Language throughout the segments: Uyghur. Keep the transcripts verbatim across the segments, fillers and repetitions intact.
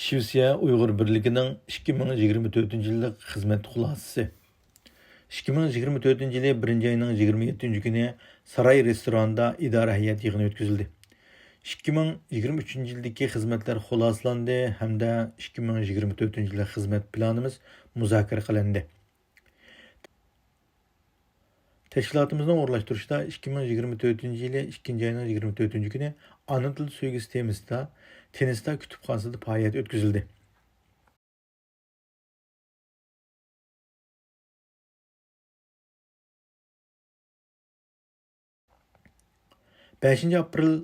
شىۋېتسىيە ئۇيغۇر بىرلىكىنىڭ ئىككى مىڭ يىگىرمە تۆتىنچى يىللىق خىزمەت خۇلاسىسى. ئىككى مىڭ يىگىرمە تۆتىنچى يىلى بىرىنچى ئاينىڭ يىگىرمە يەتتىنچى كۈنى ساراي رېستورانىدا ئىدارە ھەيئەت يىغىنى ئۆتكۈزۈلدى. ئىككى مىڭ يىگىرمە ئۈچىنچى يىلدىكى خىزمەتلەر خۇلاسىلاندى ھەمدە ئىككى مىڭ يىگىرمە تۆتىنچى يىللىق خىزمەت پىلانىمىز مۇزاكىرە قىلىندى. تەشكىلاتىمىزنىڭ ئورۇنلاشتۇرۇشىدا ئىككى مىڭ يىگىرمە تۆتىنچى يىلى ئىككىنچى ئاينىڭ يىگىرمە تۆتىنچى كۈنى ئانا تىل سۆيگۈسى تېمىسىدا تېنىستا كۇتۇپخانىسىدا پائالىيەت ئۆتكۈزۈلدى. بەشىنچى ئاپرېل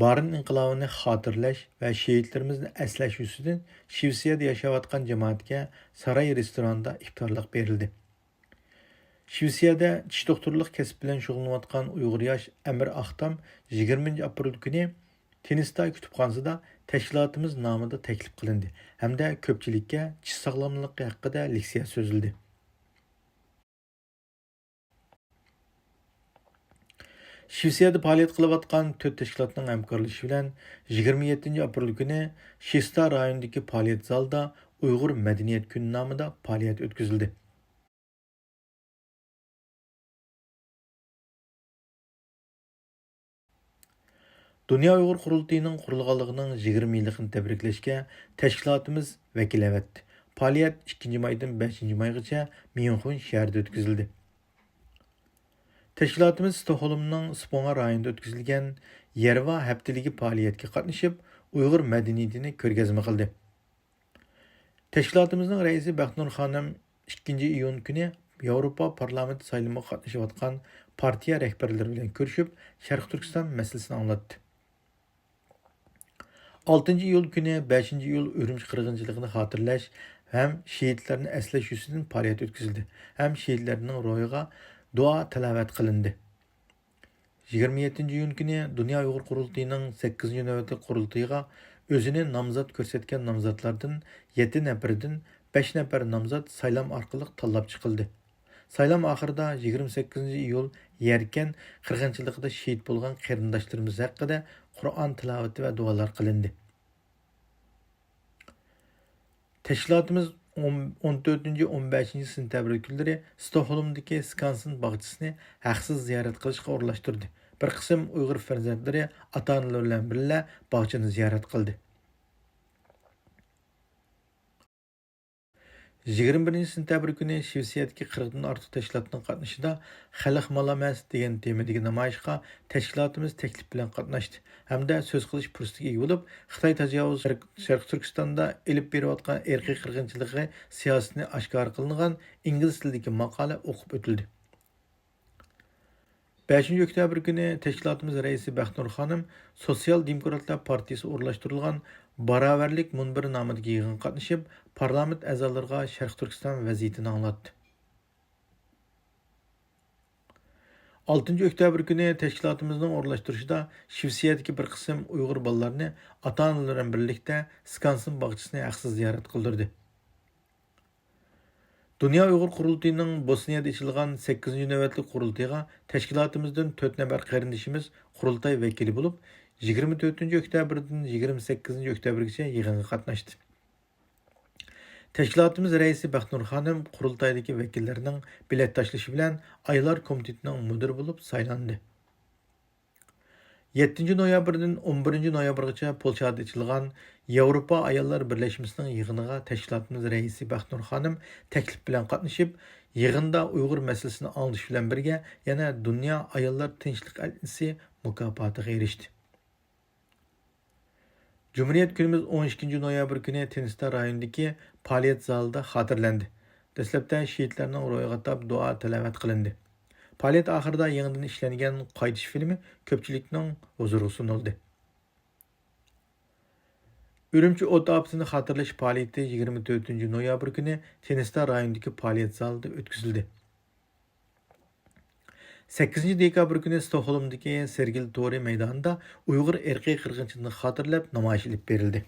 بارىن ئىنقىلابىنى خاتىرىلەش ۋە شېھىتلىرىمىزنى ئەسلەش يۈزىسىدىن شىۋېتسىيەدە ياشاۋاتقان جامائەتكە ساراي رېستورانىدا ئىپتارلىق بېرىلدى. شىۋېتسىيەدە چىش دوختۇرلۇق كەسىپ بىلەن شۇغۇللىنىۋاتقان ئۇيغۇر ياش ئەمىر ئاختام يىگىرمىنچى ئاپرېل كۈنى تېنىستا كۇتۇپخانىسىدا تەشكىلاتىمىز نامىدا تەكلىپ قىلىندى ھەمدە كۆپچىلىككە چىش ساغلاملىقى ھەققىدە لېكسىيە سۆزلىدى. شىۋېتسىيەدە پائالىيەت قىلىۋاتقان تۆت تەشكىلاتنىڭ ھەمكارلىشىشى بىلەن يىگىرمە يەتتىنچى ئاپرېل كۈنى شىستا رايونىدىكى پائالىيەت زالىدا ئۇيغۇر مەدەنىيەت كۈنى نامىدا پائالىيەت ئۆتكۈزۈلدى. دۇنيا ئۇيغۇر قۇرۇلتىيىنىڭ قۇرۇلغانلىقىنىڭ يىگىرمە يىللىقىنى تەبرىكلەشكە تەشكىلاتىمىز ۋەكىل ئەۋەتتى. پائالىيەت ئىككىنچى مايدىن بەشىنچى مايغىچە ميۇنخېن شەھىرىدە ئۆتكۈزۈلدى. تەشكىلاتىمىز ستوكھولمنىڭ سپوڭا رايونىدا ئۆتكۈزۈلگەن يەرۋا ھەپتىلىكى پائالىيەتكە قاتنىشىپ، ئۇيغۇر مەدەنىيىتىنى كۆرگەزمە قىلدى. تەشكىلاتىمىزنىڭ رەئىسى بەختىنۇر خانىم ئىككىنچى ئىيۇن كۈنى ياۋروپا پارلامېنت سايلىمىغا قاتنىشىۋاتقان پارتىيە رەھبەرلىرى بىلەن كۆرۈشۈپ، شەرقىي تۈركىستان مەسىلىسىنى ئاڭلاتتى. ئالتىنچى ئىيۇل كۈنى بەشىنچى ئىيۇل ئۈرۈمچى قىرغىنچىلىقىنى خاتىرىلەش ھەم شېھىتلەرنى ئەسلەش يۈزىسىدىن پائالىيەت ئۆتكۈزۈلدى ھەم شېھىتلەرنىڭ روھىغا دۇئا تىلاۋەت قىلىندى. يىگىرمە يەتتىنچى ئىيۇن كۈنى دۇنيا ئۇيغۇر قۇرۇلتىيىنىڭ سەككىزىنچى نۆۋەتلىك قۇرۇلتىيىغا ئۆزىنى نامزات كۆرسەتكەن نامزاتلاردىن يەتتە نەپىرىدىن بەش نەپەر نامزات سايلام ئارقىلىق تاللاپ چىقىلدى. سايلام ئاخىرىدا يىگىرمە سەككىزىنچى ئىيۇل يەركەن قىرغىنچىلىقىدا شېھىت بولغان قېرىنداشلىرىمىز ھەققىدە قۇرئان تىلاۋىتى ۋە دۇئالار قىلىندى. تەشكىلاتىمىز ئون، ئون تۆتىنچى، ئون بەشىنچى سېنتەبىر كۈنلىرى ستوكھولمدىكى سكانسېن باغچىسىنى ھەقسىز زىيارەت قىلىشقا ئورۇنلاشتۇردى. بىر قىسىم ئۇيغۇر پەرزەنتلىرى ئاتا-ئانىلىرى بىلەن بىللە باغچىنى زىيارەت قىلدى. يىگىرمە بىرىنچى سېنتەبىر كۈنى شىۋېتسىيەدىكى قىرىقتىن ئارتۇق تەشكىلاتنىڭ قاتنىشىشىدا خەلق مالا ئەمەس دېگەن تېمىدىكى نامايىشقا تەشكىلاتىمىز تەكلىپ بىلەن قاتناشتى ھەمدە سۆز قىلىش پۇرسىتىگە ئىگە بولۇپ، خىتاي تاجاۋۇز شەرق-، شەرقىي تۈركىستاندا ئېلىپ بېرىۋاتقان ئىرقىي قىرغىنچىلىقى سىياسىتىنى ئاشكارا قىلىنغان ئىنگلىز تىلىدىكى ماقالە ئوقۇپ ئۆتۈلدى. بەشىنچى ئۆكتەبىر كۈنى تەشكىلاتىمىز رەئىسى بەختىنۇر خانىم سوتسىيال دېموكراتلار پارتىيىسى ئورۇنلاشتۇرۇلغان باراۋەرلىك مۇنبىرى نامىدىكى يىغىنغا قاتنىشىپ، پارلامېنت ئەزالىرىغا شەرقىي تۈركىستان ۋەزىيىتىنى ئاڭلاتتى. ئالتىنچى ئۆكتەبىر كۈنى تەشكىلاتىمىزنىڭ ئورۇنلاشتۇرۇشىدا شىۋېتسىيەدىكى بىر قىسىم ئۇيغۇر بالىلارنى ئاتا-ئانىلىرى بىلەن بىرلىكتە سكانسېن باغچىسىنى ھەقسىز زىيارەت قىلدۇردى. دۇنيا ئۇيغۇر قۇرۇلتىيىنىڭ بوسنىيەدە ئېچىلغان سەككىزىنچى نۆۋەتلىك قۇرۇلتىيىغا تەشكىلاتىمىزدىن تۆت نەپەر قېرىندىشىمىز قۇرۇلتاي ۋەكىلى بولۇپ، يىگىرمە تۆتىنچى ئۆكتەبىردىن يىگىرمە سەككىزىنچى ئۆكتەبىرگىچە يىغىنغا قاتناشتى. تەشكىلاتىمىز رەئىسى بەختىنۇر خانىم قۇرۇلتايدىكى ۋەكىللەرنىڭ بېلەت تاشلىشى بىلەن ئاياللار كومىتېتىنىڭ مۇدىرى بولۇپ سايلاندى. يەتتىنچى نويابىردىن ئون بىرىنچى نويابىرغىچە پولشادا ئېچىلغان ياۋروپا ئاياللار بىرلەشمىسىنىڭ يىغىنىغا تەشكىلاتىمىز رەئىسى بەختىنۇر خانىم تەكلىپ بىلەن قاتنىشىپ، يىغىندا ئۇيغۇر مەسىلىسىنى ئاڭلىتىش بىلەن بىرگە يەنە دۇنيا ئاياللار تىنچلىق ئەلچىسى مۇكاپاتىغا ئېرىشتى. جۇمھۇرىيەت كۈنىمىز ئون ئىككىنچى نويابىر كۈنى تىنىستان رايونىدىكى پائالىيەت زالىدا خاتىرىلەندى. دەسلەپتە شېھىتلەرنىڭ روھىغا ئاتاپ دۇئا تىلاۋەت قىلىندى. پائالىيەت ئاخىرىدا يېڭىدىن ئىشلەنگەن قايتىش فىلىمى كۆپچىلىكنىڭ ھۇزۇرىغا سۇنۇلدى. ئۈرۈمچى ئوت ئاپىتىنى خاتىرىلەش پائالىيىتى يىگىرمە تۆتىنچى نويابىر كۈنى تىنىستان رايونىدىكى پائالىيەت زالىدا ئۆتكۈزۈلدى. سەككىزىنچى دېكابىر كۈنى ستوكھولمدىكى سېرگېل تورى مەيدانىدا ئۇيغۇر ئىرقىي قىرغىنچىلىقىنى خاتىرىلەپ نامايىش ئېلىپ بېرىلدى.